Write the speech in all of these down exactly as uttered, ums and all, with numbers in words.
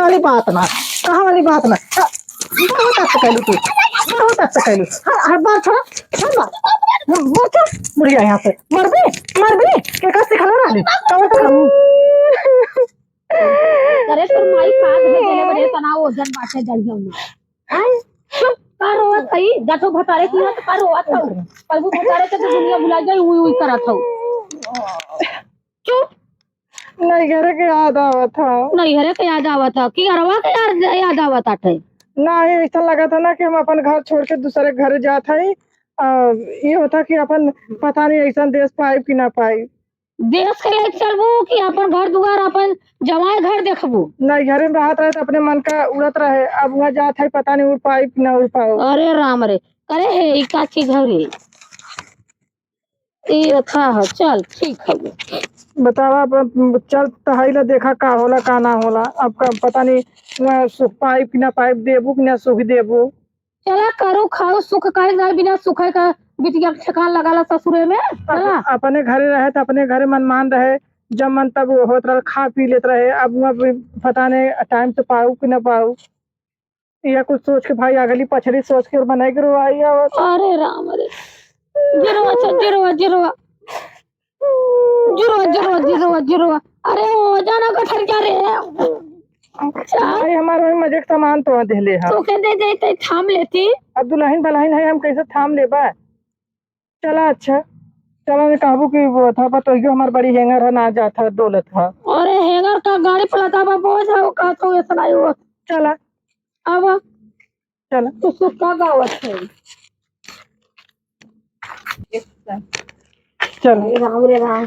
वाली बात ना, कहाँ वाली बात ना। हाँ, बहुत अच्छा कहलू तू, बहुत अच्छा कहलू। हर, हर बार छोड़ा, हर बार। बोल चल, बुढ़िया यहाँ से। मरबे, मरबे, के का सिखले रहली? कौन तो हम करे तोर माई का धरे देले बड़े तना ओजन बाटे जड़ में। आय, चुप, का रोवत हई? जठो भतारे की है, तो का रोवत हऊ? कहबू भतारे के तो दुनिया भुला जाई, उई, उई करत हऊ। चुप। नैहरे के याद आवत ह। नैहरे के याद आवत ह कि अरवा के याद, याद आवत आटे? नाही, ऐसा लगत ह ना कि हम अपन घर छोड़ के दूसरे घर जात हई। आ, ये होता कि अपन पता नहीं ऐसा देश पाइब कि ना पाइब। देश के लेके चलबू कि अपन घर दुआर, अपन जवाई घर देखबू? नैहरे में रहत रहे तो अपने मन का उड़त रहे, अब वहाँ जात है, पता नहीं उड़ पाइब कि ना उड़ पाओ। अरे राम रे, करे हे, ई का चीज हवे? ई रखा है, चल, ठीक हवे। बतावा, अब चल तहई ला देखा का होला, का ना होला। अब का पता नहीं वहाँ सुख पाइब कि ना पाइब, देबू कि ना सुख देबू। चला, करू खाऊ सुख, काहे ना बिना सुख का बिटिया के ठेकान लगाला ससुरे में। अप-, चला। अपने घरे रहे त अपने घरे मनमान रहे, जब मन तब होत रहे, खा पी लेत रहे। अब वहाँ भी पता नहीं टाइम से पाऊ कि ना पाऊ। यह कुछ सोच के भाई, अगली पछली सोच के और बनाए के रोवाई आवत। अरे राम रे, जिरवा, अच्छा, जिरवा, जिरवा। जिरवा, जिरवा, जिरवा, जिरवा। अरे ओ जाना गठरिया रे। अच्छा। भाई, हमार वही मजे के सामान तो देले है। तोके दे देते, थाम लेती। अब दुल्हन बलहन है, हम कैसे थाम लेबा? चला अच्छा, चला, मैं कहबू कि वो था, पतोहियो हमार बड़ी हेंगर है, ना जात है, डोलत है। अरे हेंगर का गाड़ी पलटा बा, बोझ है, वो का तो इतना ही वो। चला। अब चला। तू सुख का गावत है? चल। अरे राम रे राम।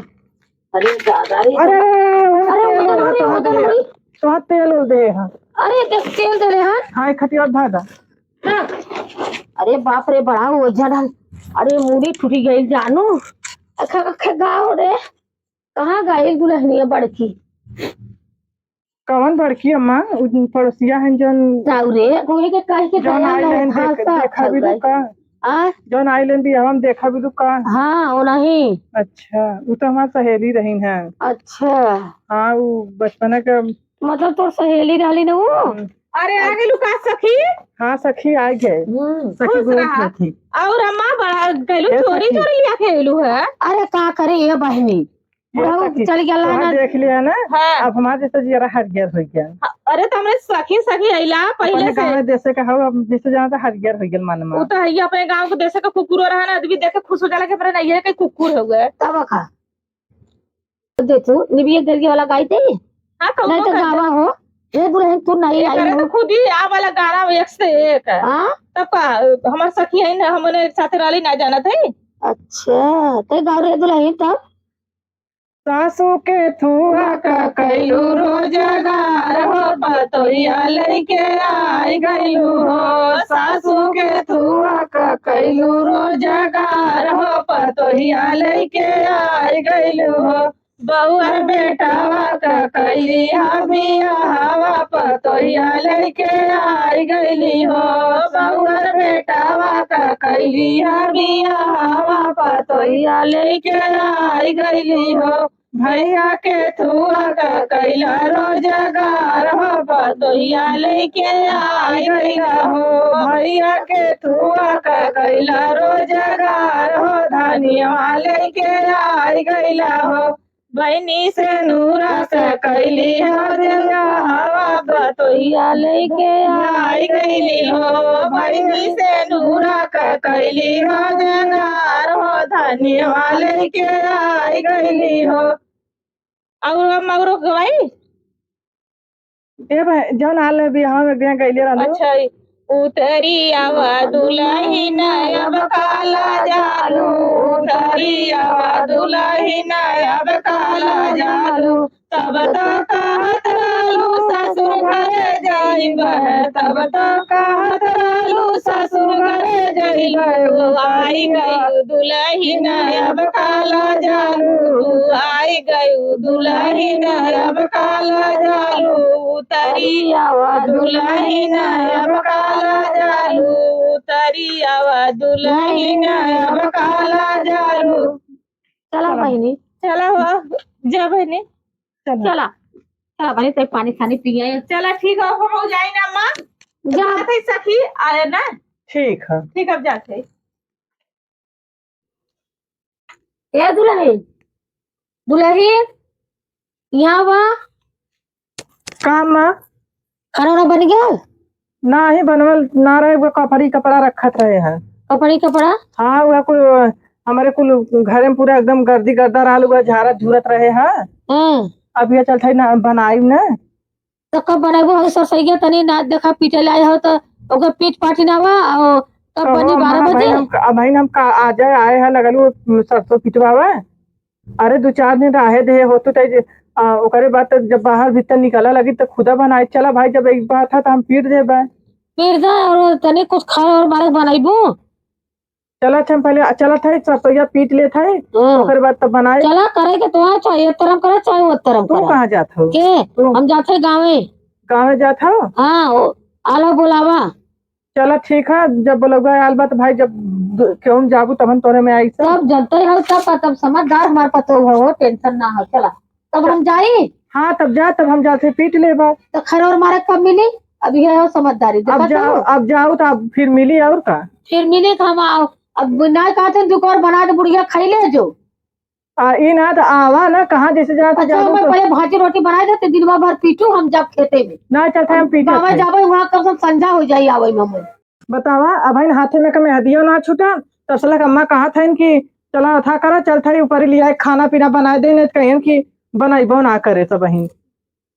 अरे दादा रे। अरे, अरे, अरे, अरे, अरे, अरे, अरे, अरे, अरे। तोहार तेल उल दे, हाँ। अरे, देख, तेल दे रहे हैं। हाँ, एक खटिया और धा दा। हाँ। अरे बाप रे, बड़ा ओझा डाल। अरे, मूड़ी टूटी गई जानू। अख, अख, गाओ रे। कहाँ गई दुल्हनिया बड़की? कवन बड़की अम्मा? उ पड़ोसिया हैं जौन राउरे, कोई के कह के जौन गया आइल ना, हैं, हाँ, देख-, सब देखा सब भी गई। का? आ? जौन आइल हैं बियाहवा में, देखा भी का? हाँ, वो नहीं। अच्छा, उ तो हमार सहेली रही हैं। अच्छा। हाँ, उ बचपना के मतलब तोर सहेली रहली ना वो? हम्म। अरे, आ गेलू का सखी? हाँ सखी, आ गए। हम्म। सखी खुश गोल रहा। सखी। और अम्मा बड़ा गइलू ए चोरी सखी। चोरी लिया के अइलू है। अरे का करे ये बहनी, ए बुढ़ऊ सखी, चल गया तोहार ना। देख लिया ना, हाँ। अब हमार जैसे जियरा हरियर हो गया। हाँ, अरे तो हमरे सखी सखी अइला पहले अपने से। गाँव देशे का हो, अब जैसे जाना तो हरियर हो गया मन में। वो तो है ही, अपने गाँव के देशे का कुकुर रहा ना, आदमी देख के खुश हो जाला कि अपने नैहरे के कुकुर हो गए। तब का? दे तू, निबिया दे वाला गाई दे। हाँ, कौनो नहीं तो गाई दे। गावा हो। ए दुल्हन, तू नहीं ए, आई करे हो। तो खुद ही आ वाला गाना एक से एक। हाँ? तब का, हमार सखी है ना, हमने एक साथ रहली ना जानत है। अच्छा, ते गाओ रे दुल्हन तब। सासू के थुआ का कैलू रोजगार हो, पतोहिया लइके आई गइलू हो। सासू के थुआ का कैलू रोजगार हो, पतोहिया लइके आई गइलू हो। बउआ बेटावा का कैली हा बियाहवा, पतोहिया लइके आई गइली हो। बउआ बेटावा का कैली हा बियाहवा, पतोहिया लइके आई गइली हो। भैया के थुआ का कैला रोजगार हो, पतोहिया लइके आई गइला हो। भैया के थुआ का कैला रोजगार हो, धनिया लइके आई गइला हो। बहिनी से नूरा का कैली हो बियाहवा, पतोहिया लइके आई गइली हो। बहिनी से नूरा का कैली हो जोगार हो, धनिया लइके आई गइली हो। और हम और गवाई? ए भाई, जौन आल है बियाह में बियाह गइले रहलो। अच्छा, ई उतरी आवा दुलहिन अब काला जालू, उतरी आवा दुलहिन अब काला जालू। तब तो कहत रहलू ससुर घरे जइबे, तब तो कहत रहलू ससुर घरे जइबे। ओ आई गइलू दुलहिन अब काला जालू, ओ आई गइलू दुलहिन अब काला जालू। उतरी आवा दुलहिन अब काला जालू, उतरी आवा दुलहिन अब काला जालू। चला बहिनी। चला हो, जा बहिनी। चला। चला। चला बनी, तई पानी सानी पिए। चला ठीक है, हम हो जाई ना अम्मा। जा। जात है सखी, आए ना। ठीक है। ठीक, अब जात है। ए दुलही, दुलही, यहाँ बा। का माँ? खाना वाना बन गया? नाही बनवल ना रहे, वो कपड़ी कपड़ा रखत रहे हैं। कपड़ी कपड़ा? हाँ, वह कुल हमरे कुल घरे में पूरा एकदम गर्दी गर्दा रहल, वह झारत झूरत रहे हैं। हम्म। अब ये चलते ना बनाई ना। तो कब बनाबो? हम सरसैया तनी ना देखा पीटे लाए हो तो ओकर पीट पाटी ना बा, और कब तो बनी? हम बारह बजे? भाई हम, अब भाई हम का आ जाए, आए हैं लगल वो सरसों पिटवावे। अरे दो चार दिन रहे दे हो तो तै, आ, ओकरे बाद तो जब बाहर भीतर निकला लगी तो खुदा बनाए चला भाई, जब एक बात है तो हम पीट देबे। पीट दे और तनी कुछ खाए और मारे बनाइबू। चला अच्छा हम पहले चला था सरसोईया पीट ले था, हाँ। ओकरे बाद तब बनाए। चला करे के तोहार चाहे, एक तरफ करे चाहे वो तरफ तू करे। कहाँ जात हो? के? तू? हम जात है गाँवे। गाँवे जात हो? हाँ, ओ, आला बोलावा। चला ठीक है, जब बोलौगा आल बा त भाई, जब द-, केहू में जाबू तबन तोरे में आई सब। तब जनते हो, तब, तब समझदार हमार पतोह हो, tension ना हो। चला, तब हम जाई। हाँ, तब जा, तब हम जाते पीट लेबा। तो खरोर मारे कब मिली? अब ये हो समझदारी, अब देखा जाओ, तो? अब जाओ तो अब फिर मिली और का? फिर मिली तो हम आओ। अब ना कहते दुकान बना दे, बुढ़िया खाई ले जो। आ, ई ना त आवा ना, कहाँ जैसे जात अच्छा, जात मैं तो। पहले भाजी रोटी बनाए देते, दिनवा भर पीटू, हम जब खेते में। ना चलते हम पीटे बाबा थे। जाबे वहाँ कब से संझा हो जाई आवे में हम। बतावा, अबहिन हाथे में कमे हदियो ना छूटा, तब से लग अम्मा कहा था कि चला था करा, चल था ऊपर लिया खाना पीना बनाए दे, नहीं तो कहियन कि बनाइबो ना करे सब बहिन।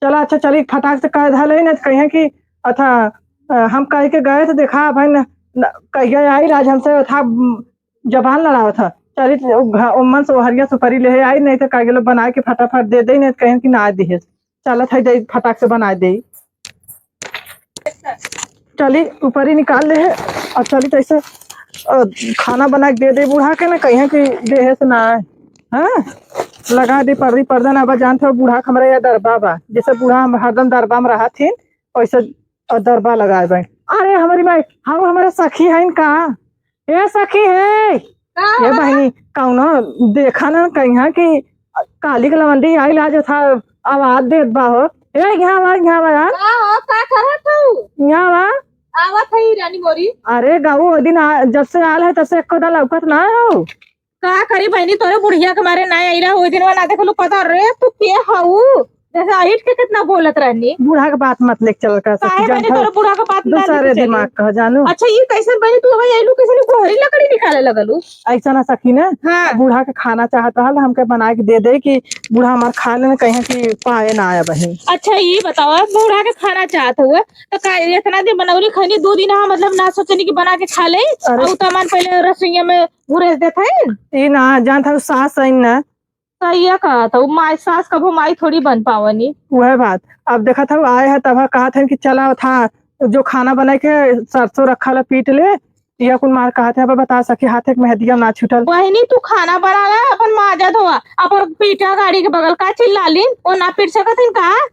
चला अच्छा चली फटाक से कह धले, नहीं तो कहियन कि अच्छा, अ, हम कह के गए तो देखा अबहिन न, न, कहिया आई राज हमसे था, जबान लड़ावत ह। चली त घ-, ओमन से ओहरिया सुपारी लेहे आई, नहीं त का गेलो बनाए के फटाफट दे दे, नहीं त कहेन कि ना दिहे। चलत है दे, फटाक से बनाए दे। चली ऊपरी निकाल लेहे और चली त ऐसे, अ, खाना बना के दे दे बूढ़ा के ना, कहिया कि देहे से ना आए। हाँ, लगा दे पर्री पर्दा ना बा, जानत हो बूढ़ा के हमरा या दरबा बा, जैसे बूढ़ा हम हरदम दरबा में रहत हिन, वैसे और दरबा लगाए बा। अरे हमारी माई, हाउ हमारे सखी हइन का? ए सखी है। का ए हो? बहिनी, कौनो देखा ना कहिया कि काली के लवंडी आइल आज था आवाज देत बा हो। ए यहाँ आवा, यहाँ आवा यार। का हो, का करत हऊ? यहाँ आवा। आवत है रानी मोरी। अरे गाऊ ओ दिन आ, जब से आल है तब से एको दा लौकत ना हो। का करी बहिनी, तोरे बुढ़िया के मारे ना आइला, ओइ दिनवा ना देखलू, पता रे तू के हऊ? जैसे अहिट के कितना बोलत रहनी। बूढ़ा के बात मत लेके चल कर सखी, काहे बहिनी, जानत हो? तोरे बूढ़ा के बात ना दूसरे लेके चली। दिमाग कह जानू। अच्छा, ई कैसन बहिनी, तू हमें आइलू, कैसन गोहरी लकड़ी निकाले लगलू? ऐसा ना सखी ना, हाँ। बूढ़ा के खाना चाहत रहल, हमके बना के दे दे कि बूढ़ा हमार खा लेना, कहीं कि पाए ना आया बहिन। अच्छा, ई बताओ, बूढ़ा के खाना चाहत हुए, तो का इतना दिन बनौली खैनी, दो दिन हम मतलब ना सोचनी कि बना के खा ले, अरे। और तमान पहले रसोईया में घुरेस देत है। ई ना जानत हऊ, सास आइन ना। सही है कहत हऊ, माई सास कबो माई थोड़ी बन पावनी। उहे बात। अब देखत हऊ, आए है तब कहत है कि चला था जो खाना बनाए के सरसों रखल है, पीट ले। यह कुल मार कहत है, अब बता सखी, हाथ एक मेहदिया ना छूटल। बहिनी, तू खाना बना ला, अपन माजा धोआ, अपन पीठा गाड़ी के बगल का चिल्ला लीन, वो ना पीट सकत हिन का?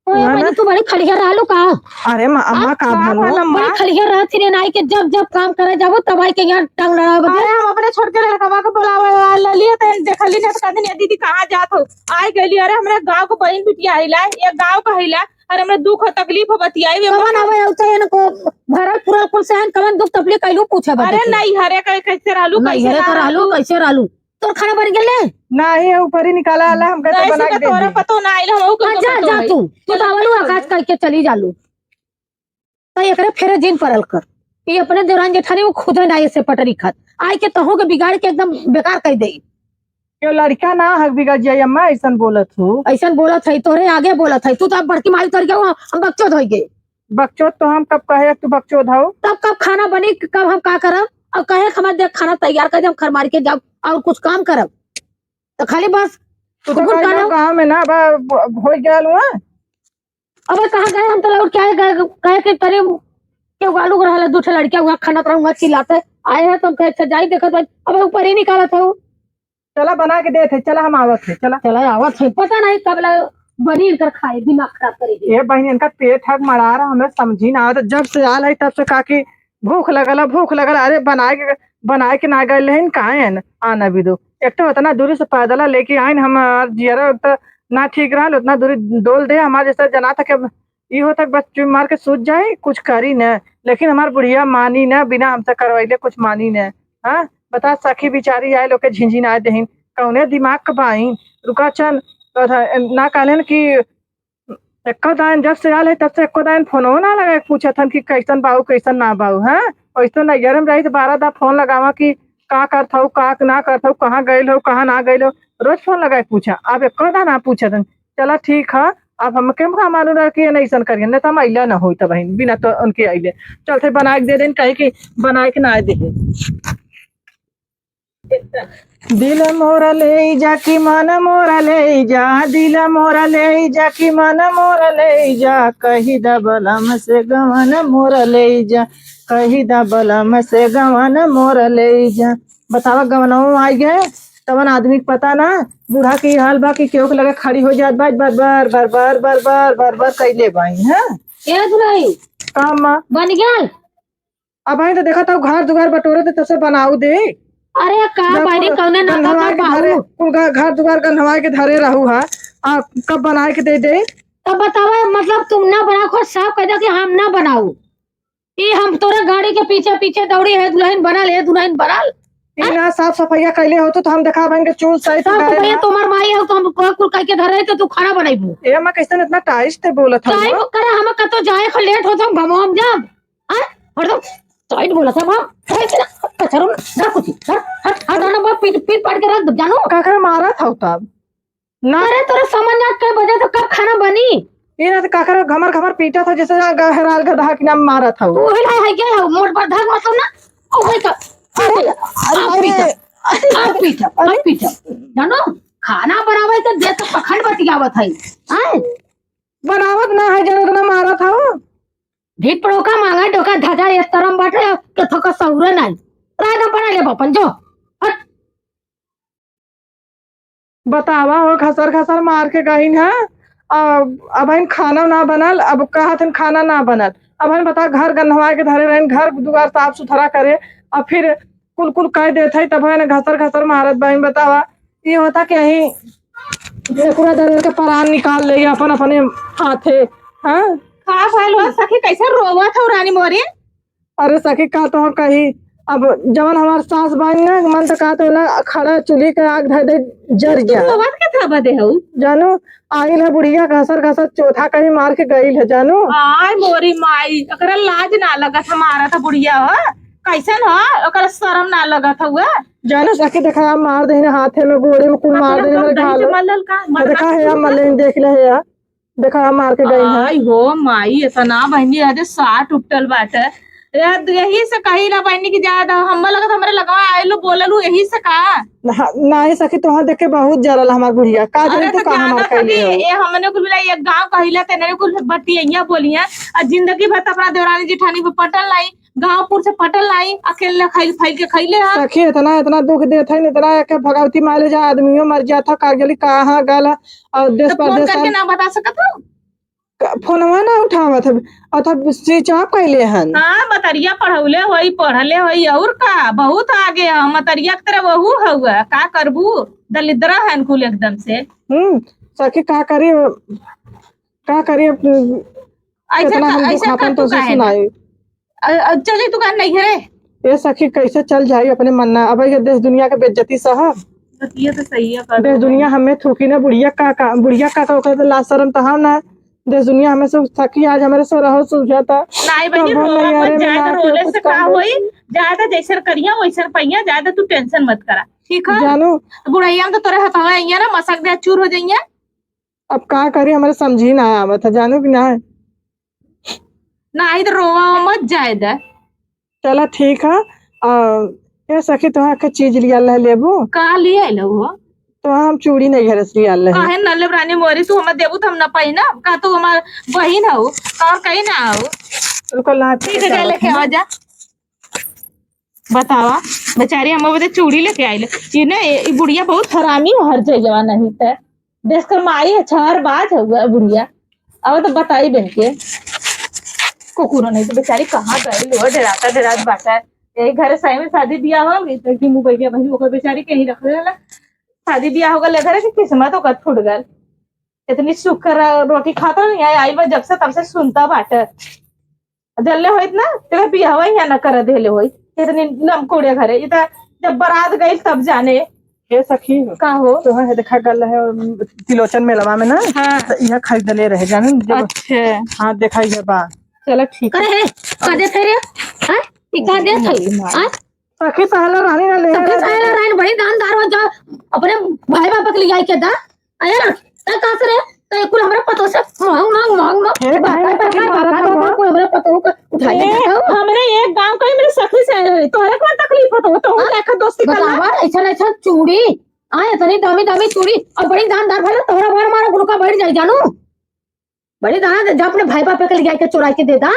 ओए ना, बहिनी, ना। तू बड़ी खड़िया रहलू का? अरे माँ, अम्मा, आप का का भलो? भलो, माँ? बड़ी खड़िया रहत ही रे, नाई के जब जब काम करे जाबो, तब आई के यहाँ टांग लड़ावे बदे। अरे, हम अपने छोटके लड़कवा के बुलावे वाला लिए, तो देखली ना, तो कहते नहीं, "दीदी, कहाँ जात हो?" आई गली, अरे, हमरे गाँव के बहिन बिटिया आइला, ये गाँव का आइला, अरे, हमरे दुख हो, तकलीफ हो, बतियाई, ये कवन मन आवे, औते इनको भरल पुरल कुल से आइन, कवन दुख तकलीफ कैलू पूछे बदे अरे, तू। नहीं, हरे कै-, कैसे रहलू, नहीं, कैसे हरे ना का रहलू, रहलू? कैसे रहलू? तोर खाना बन गेले? नाही, ऊपर ही निकाला आला, हम कहते नहीं, बना सीधा के दे तोरा दी। पतो ना आइल, हम ओकर हाँ, जा, पतो जा नहीं। तू, तू तो आवलू आकाश करके चली जालू। तो एकरे फेरे जिन परल कर। ये अपने देवरान जेठानी वो खुदे ना ऐसे पटरी खात। आइ के तहू के बिगाड़ के एकदम बेकार कर दे। क्यों लड़का ना हक बिगड़ जाए अम्मा, ऐसन बोलत हो? ऐसन बोलत है, तोरे आगे बोलत है। तू तो अब बड़की माई उतर गया, हम बकचोद हो गए। बकचोद तो हम कब कहे तू बकचोद हो? तब कब खाना बनी, कब हम का करब? अब कहे हमारे देख खाना तैयार कर दे, हम खरमारी के जाब और कुछ काम करब। तो खाली बस तू तो कुकुर कहले कानो। गाँव में ना बा, ब-, हो गया हुआ। अब कहाँ गए हम तो लौट के आए, गए, कहे के तरे के आलू रहला, दू ठे लड़कियाँ हुआ खाना तरह हुआ चिल्लाते आए हैं, तो हम कहे, "अच्छा जाई देखत बानी।" अब ऊपर ही निकालत हो। चला बना के देत है, चला हम आवत है, चला। चला आवत है, पता नहीं कब ला बनी इनकर खाए, दिमाग खराब करे है। ए बहिनी, इनका पेट हक मरा रहा, हमें समझी ना आवत। जब से आल है तब से काकी भूख लगल है, भूख लगल है। अरे बनाए के, बनाए के ना गए लेकिन काहे है न? आना भी दो। एक तो इतना दूर से पैदल लेके आइन, हमार जियरा तो ना ठीक रहल, उतना दूरी डोल दे। हमार जैसा जना था कि अब ई होता कि बस चुप मार के सूत जाए, कुछ करी न, लेकिन हमार बुढ़िया मानी न, बिना हमसे करवैले कुछ मानी न। हाँ, बता, सखी बिचारी आए लोग के झिझिनाए देहिन, कौने दिमाग के बाइन? रुका चल, तो था, ना कहलेन कि एको दाइन जब से आल है तब से एको दाइन फोनो ना लगा के पूछत हन कि कैसन बाऊ, कैसन ना बाऊ। हाँ, वैसे नैहर में रही तो बारह दा फोन लगावा कि का करत हऊ, का ना करत हऊ, कहाँ गइल हऊ, कहाँ ना गइल हऊ, रोज फोन लगा के पूछा। अब एको दा ना पूछत हन। चला ठीक है, अब हमके का मालूम रहा कि ये नहीं ऐसन करिए, नहीं तो हम अइला ना होई तब बिना तो उनके अइले। चलते बना के दे देन, कहे कि बना के ना दे। दिल मोरा ले जा कि मन मोरा ले जा, दिल मोरा ले जा कि मन मोरा ले जा, कही द बलम से गवन मोरा ले जा, कही द बलम से गवन मोरा ले जा। बतावा, गवनवा आई गए, तवन आदमी के पता ना, बूढ़ा के ई हाल बा कि केहू के लगे खड़ी हो जात बा, बर बर बर बर बर बर बर बर कैले बाई, हाँ? ए दुल्हन, का अम्मा? बन गया? अब आई तो देखा था घर दुआर बटोरे थे, तसे बनाऊ दे। अरे का जब बारी कुल कौने ना गन्हवाए का के धरे, बाबू? कुल घ-, घर दुआर गन्हवाए के धरे रहू हा, आ कब बनाए के दे दे? तब बतावा, मतलब तुम ना बनाओ, खुद साफ कह दो कि हम ना बनाऊ। ई हम तोरे गाड़ी के पीछे पीछे दौड़ी है, दुल्हन बनल है, दुल्हन बनल। ई ना साफ सफाइया कैले होतो तो हम देखा बहन के चूल सहित सब गए भैया ना। तुम्हार माई हो तो हम को कुल कह के धरे तो तू खाना बनाइबू। ए माँ, कैसन इतना टाइट ते बोलत हऊ? टाइट करे, हम कतो जाए खो लेट होतो हम घमो हम जाब। आ? हरदम टाइट बोलत है माँ। टाइट ना, कचरो ना, ना कुछ। हट, हट, हट, ना, पीट, पीट पाट के रख दे, जानो? काकरे मारत हऊ तब? ना। अरे तोरा समझ ना के बजे तो कब खाना बनी? ये ना तो काकर घमर घमर पीटा था जैसे ग-, हेराल गधा के नाम मारा था वो। तू ही ना है क्या है? मोट पर धक मतलब ना। ओ भाई का। अरे, अरे, आप अरे, पीटा। अरे, आप पीटा, अरे। आप पीटा। जानो, खाना बनावे तो दे तो पखंड बतियावत है। हैं? बनावत ना है, जरा इतना मारा था वो। ढीठ पड़ोका मांगा, डोका धजा, ये तरम बाटे, के थोका सहुरे नहीं। राय का बना ले बापन, जो। हट। बतावा हो, घसर घसर मार के गइन है। आ, अबहिन खाना ना बनल, अब कहत हन खाना ना बनल। अबहिन बता, घर गन्हवाए के धरे रहन, घर दुआर साफ सुथरा करे, अब फिर कुल कुल कह देत है, तब है ना घसर घसर मारत बहिन। बतावा, ये होता कि यहीं एकरा दरे के परान निकाल ले अपन अपने हाथे। हाँ, का भइल हो सखी, कैसे रोवत हो रानी मोरी? अरे सखी, का तो कही, अब जवन हमार सास बानी ना, मन तो का तो ना, खड़ा चूल्ही के आग धर दे, जर तो गया। रोवत के था बदे हऊ? जानो, आइल है बुढ़िया, घसर घसर चोथा कहीं मार के गइल है, जानो। आय मोरी माई, ओकरा लाज ना लगत हमारा था बुढ़िया हो, कैसन हो, ओकरा शरम ना लगत हुआ? जानो सखी, देखा, मार देहिन हाथे में, गोड़े में, कुल मार देहिन, मेरे घाल। मल्लल का? तो देखा है, हम मल्ले देख ले है यार। देखा, हम मार के गई हैं। आई हो माई, इतना बहनी, अरे साट उठल बाटे। यार, यही से कही ना बहनी कि ज्यादा, हम लगत हमरे लगवा आइलू, बोललू यही से का? ना, नहीं सखी, तोहार देख के बहुत जरल हमार बुढ़िया। का जाने अरे तू तो का ज्यादा हमार कैले सखी, हो? ये हमने कुल मिला एक गाँव कहिला, तेने कुल बतियैया बोलिया, और जिंदगी भर तो अपना देवरानी जिठानी पे पटल लाई, गाँवपुर से पटल लाई, अकेले खाइल, फाइल के खैले हा। सखी, इतना, इतना दुख देत है, इतना एक भगवती माले जा, आदमियों मर जात है, का गली कहाँ गल, और देश तो फोन परदेश करके ना बता सकत हो? क-, फोनवा ना उठावत हवे, और तब switch off कैले हन। हाँ, मतरिया पढ़ौले होई, पढ़ले होई, और का, बहुत आगे है, मतरिया के तरह वहू हउआ, का करबू, दलिद्रा हन कुल एकदम से। हम्म, सखी का करी, का करी, अब ऐसे कितना का, हम ऐसे दुख का अपन तू तो से कहे ना? सुनाई। अ, अ, चली तू का नहीं है रे। ए सखी, कैसे चल जाई अपने मन ना? अब ये देश दुनिया के बेइज्जती सहब। बतिया तो सही है, कर देश दो। दुनिया हमें थूकी ना, बुढ़िया का, का, बुढ़िया का, का ओकर तो लाज शरम तो हम ना। देश दुनिया हमें से थकी, आज हमारे से रहो सुझाता। नहीं बहनी, तब हम रोवा मत, नैहरे में ज्यादा ना के रोले कुछ से का काम होई? करती। ज्यादा जैसन करिया वैसन पहिया, ज्यादा तू tension मत करा, ठीक है? जानू। बुढ़ैया में तो तोरे हथवा अइया ना, मसक दे चूर हो जइया। अब का करी, हमारे समझी ना आवत है, जानू कि ना? नाही तो रोवा मत जाए दे। चला ठीक है। आ, ए सखी, तोहार के चीज लिया ले लेबू? का लिए लो हो? तो हम चूड़ी नहीं घर से लिया ले। काहे न लेब रानी मोरी, तू हमें देबू तो हम न पहिनब। का तू हमार बहिन हो और कहीं ना हो? रुको, ला ठीक है, जा लेके आ जा। बतावा, बेचारी हम बदे चूड़ी लेके आइले। ये ना, ये, ये बुढ़िया बहुत हरामी हो, हर जगह नहीं ते। देश कर माई है, छहर बाज है वो बुढ़िया। अब तो बताई बन के। कुकुरो नहीं तो बेचारी कहाँ गई लो, डराता डरात बाटा। यही घर सही में शादी ब्याह हो गई, तो की मुँह बैठिया बहनी, ओकर बेचारी कहीं रख देला। शादी ब्याह हो गल, घर के किस्मत ओकर फूट गल। इतनी सुख कर रोटी खाता नहीं है, आई बा जब से तब से सुनता बाटे। जल्ले होइत ना, तेरे बियाहवा यहाँ ना कर देले होइत। इतनी लमकोड़े घरे, इता जब बारात गई तब जाने। हे सखी, का हो? तो है देखा गल है, तिलोचन मेलवा में ना, हाँ। तो यह खरीदले रहे, जाने जब अच्छा। हाँ, देखा ये बा। चलो ठीक है। करे है, का देत है रे? हाँ? ई का देत है? हाँ? सखी सहला रानी ना ले सखी सहला रानी बड़ी दानदार हो, जा अपने भाई बाप के लियाई के दा। अरे ना, तै का से रे? तै कुल हमरा पतोह से मांग, मांग, मांग, मांग। ए, काहे बाप, ना सखी बाप, मारत बाप, हवा? कुल हमरा पतोह का उठा ले ए, जाता हो। हमरे एक गांव का ही मेरे सखी से है, तोहरा कौन तकलीफ होता हो? तो हाँ? देखा दोस्ती करना। बतावा, ऐसा, ऐसा चूड़ी, आ, इतनी दामी, दामी चूड़ी, और बड़ी दानदार भला तोहरा मार, मार, गुलका बैठ जाए, जानू। बड़ी दानदार, जा अपने भाई बाप के लियाई के चोराई के दे दा।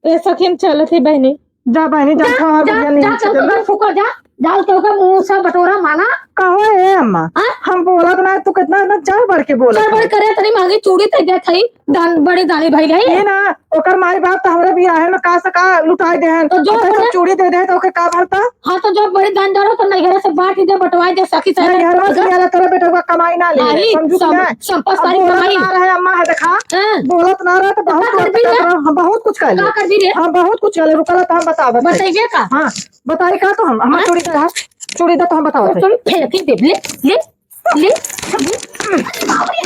ए सखी, हम चलत ही बहनी। जा बहनी, जा, जा, खा, जा, बढ़िया नहीं जा, है, चल, चल। जा, फुकर, जा, जा, तो के मुंह से बटोरा माना। कहो ए अम्मा, हाँ? हम बोलत ना, तू कितना, इतना चढ़ बढ़ के बोलत चढ़ बढ़ है। करे, इतनी महंगी चूड़ी ते देत हई, दान, बड़ी दानी भई रही। ये ना, ओकर माई बाप तो हमरा बियाहे में का से का लुटाई देहन। तो जो अच्छा, तो अपने चूड़ी दे दे, तो ओके का भलता? हाँ, तो जो बड़ी दानदार हो, तो नैहरे से बांट दे, बंटवाई दे, सखी सहेली नैहरे से बंटवा दे। यार तोरा बेटवा कमाई ना ले, अरे, समझू कि सम-, ना? संपत अब सारी बोलत कमाई। ना रहे अम्मा है, देखा। हाँ। बोलत ना रहे तो तो बहुत का कुछ करबी रे? कर रहे, हम बहुत कुछ कर ले। का करबी रे? हम बहुत कुछ कर ले, रुकल तो हम बतावत है। बताइए का? हाँ, बताई का तो हम, हमार हाँ? चूड़ी दे, चूड़ी दे तो हम बतावत है। चूड़ी फेंक ही दे, ले, ले, ले।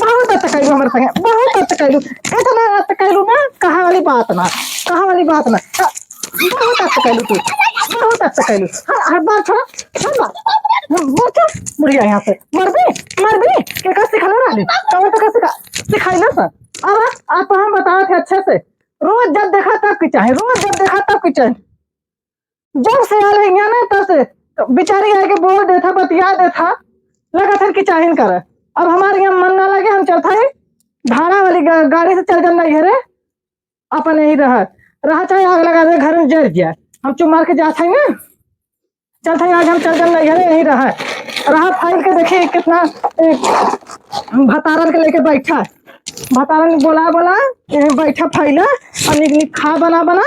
बहुत अत्त कैलू हमारे संगे, बहुत अत्त कैलू, इतना अत्त कैलू ना, कहाँ वाली बात ना, कहाँ वाली बात ना। बहुत अच्छा कहलू तू, बहुत अच्छा कहलू। हर, हर बार छोड़ा, हर बार। बोल चल, बुढ़िया यहाँ से। मरबी, मरबी। के का सिखले रहली? कौन तो का सिखा, सिखाई ना सर। अब आप हम बतावत है अच्छे से। रोज जब देखा तब की चाहे, रोज जब देखा तब की चाहे। जब से आल है यहाँ ना तब से बेचारी आके बोल देथा, बतिया देथा, लगा था कि चाहिन करे। अब हमारे यहाँ मन ना लगे, हम चलता है भाड़ा वाली गा-, गाड़ी से चल जाना घरे। अपन यही रह, रह चाहे आग लगा दे, घर में जर जाए। हम चुप मार के जात हई ना, चलत हई आज हम चल चल नैहरे यही रह। रहा फाइल के देखी कितना, ए, भतारन के लेके बैठा है। भतारन बोला बोला, यहीं बैठा फाइल है, और निक निक खा बना बना।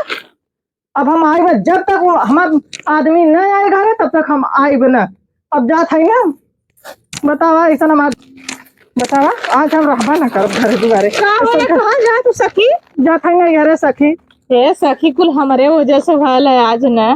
अब हम आइब, जब तक वो हमार आदमी न आए घरे, तब तक हम आइब न। अब जात हई ना, बतावा, ऐसा हमार, बतावा, आज हम रहबा ना करब घरे दुआरे। का होला, कहाँ जात हू सखी? जात हई ना घरे सखी। ए सखी, कुल हमरे वजह से भयल है आज न।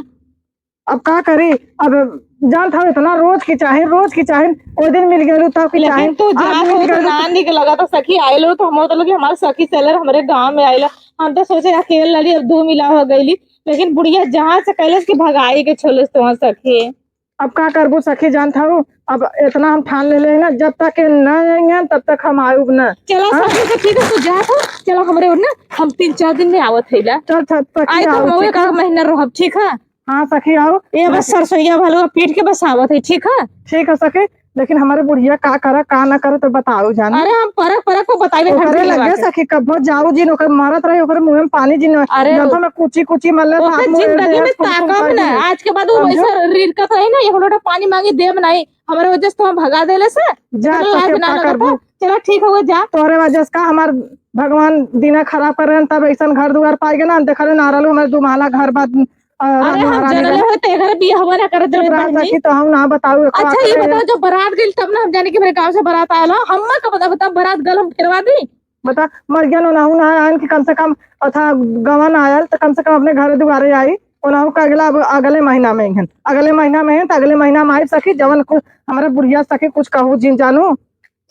अब का करी, अब जानत हऊ इतना रोज की चाही, रोज की चाही, ओ दिन मिल गइलू तब की चाही, लेकिन तू आज जात मिल हो तो गइलू। ना निक लगा तो सखी आइल हो तो हम तो लगे हमार सखी सेलर हमरे गाँव में आइल। हम तो सोचे अकेले लड़ी, अब दो मिला हो गइली। लेकिन बुढ़िया जहाँ से कहलस कि भगाई के छोलस तो सखी। अब का करबू सखी, जानत हऊ, अब इतना हम ठान लेले है ना, जब तक के न अइहन, तब तक हम आउब ना। चला हाँ? सखी, तो ठीक है, तू जा तो। चला हमरे ओर ना, हम तीन चार दिन में आवत है ला। चल, चल, सखी, आई तो आओ, हम ठीक एक है? आध महीना रहब, ठीक है? हाँ सखी, आओ। ये बस सरसोईया भलवा पीट के बस आवत है, ठीक है? ठीक है सखी, लेकिन हमारे बुढ़िया का करा, का ना करे, तो बताओ जान। अरे हम परख परख को बताइबे ओकरे लगे सखी, कब्बो जाऊ जिन, ओकर मारत रही, ओकरे मुँह में पानी जिन, अरे जब हमें कुची कुची मरले, ओकर हाथ मुँह जिंदगी में ताकब ना। आज के बाद वो समझो? वैसे रिरकत रही ना, एक लोटा पानी मांगी देब नहीं, हमरे वजह से तो हम भगा देले से। जा, इतना लाज ना लगता। चला ठीक हो जा। तोहरे वजह से का हमार भगवान दिना खराब कर रहे हैं, तब ऐसा घर दुआर पाएगा ना, देख रहे ना रहलू हमारे दो महला घर बाद। अरे हम जनले हो ते घर बियाहवा ना कर देले बहनी। तो हम ना बताऊ। अच्छा ये बताओ, जब बारात गइल तब ना हम जाने कि मेरे गांव से बारात आयल हो, हम का पता, बता बारात गल हम फिरवा दी। बता, मर गया ना, ना आयन कि कम से कम अथा गवन आयल तो कम से कम अपने घर दुआरे आई। ओनाहू का अगला, अब अगले महीना में हैं, अगले महीना में हैं तो अगले महीना में आई सखी, जवन कुछ हमारे बुढ़िया सखी कुछ कहू जिन जानू।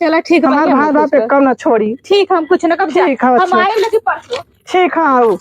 चला ठीक है, हमार भाई बाप एक कम ना छोड़ी। ठीक, हम कुछ ना कब ठीक है, हम आए लेकिन परसों। ठीक है, आओ।